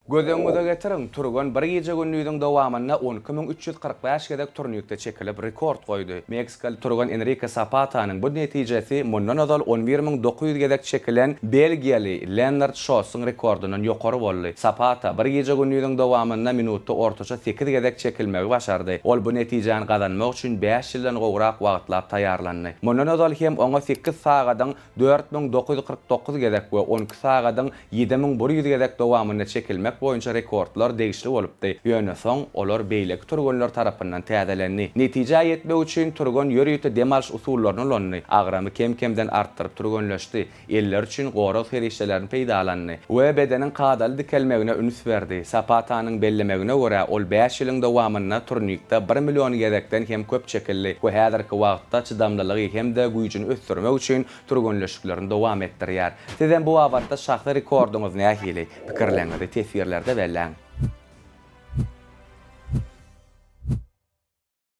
Göz öňüňize getiriň, türgen bir gije-gündiziň dowamynda 12 345 gezek turnikde çekilip, rekord goýdy. Meksikaly türgen Enrike Sapatanyň bu netijesi mundan ozal 11 900 gezek çekilen belgiýaly Lennart Şossyň rekordyndan ýokary boldy. Sapata bir gije-gündiziň dowamynda minutda ortaça sekiz gezek çekilmegi başardy. Ol bu netijäni gazanmak üçin bäş ýyldan gowrak wagtlap taýýarlandy. Mundan ozal hem oňa sekiz sagadyň 4949 gezek we 12 sagadyň 7100 gezek dowamynda çekilmek boýunça rekordlar degişli bolupdy, ýöne soň olar beýleki türgenler tarapyndan täzelendi. Netijä ýetmek üçin türgen ýörite dem alyş usullaryny ulandy, agramy kem-kemden artdyryp türgenleşdi, eller üçin gorag serişdelerini peýdalandy we bedeniň kadaly dikelmegine üns berdi. Sapatanyň bellemegine görä, ol bäş ýylyň dowamynda turnikde bir million gezekden hem köp çekildi we häzirki wagtda çydamlylygy hem-de güýjüni ösdürmek üçin türgenleşiklerini dowam etdirýär. Sizem bu babatda şahsy rekordyňyz nähili? Pikirleriňizi teswirlerde belläň.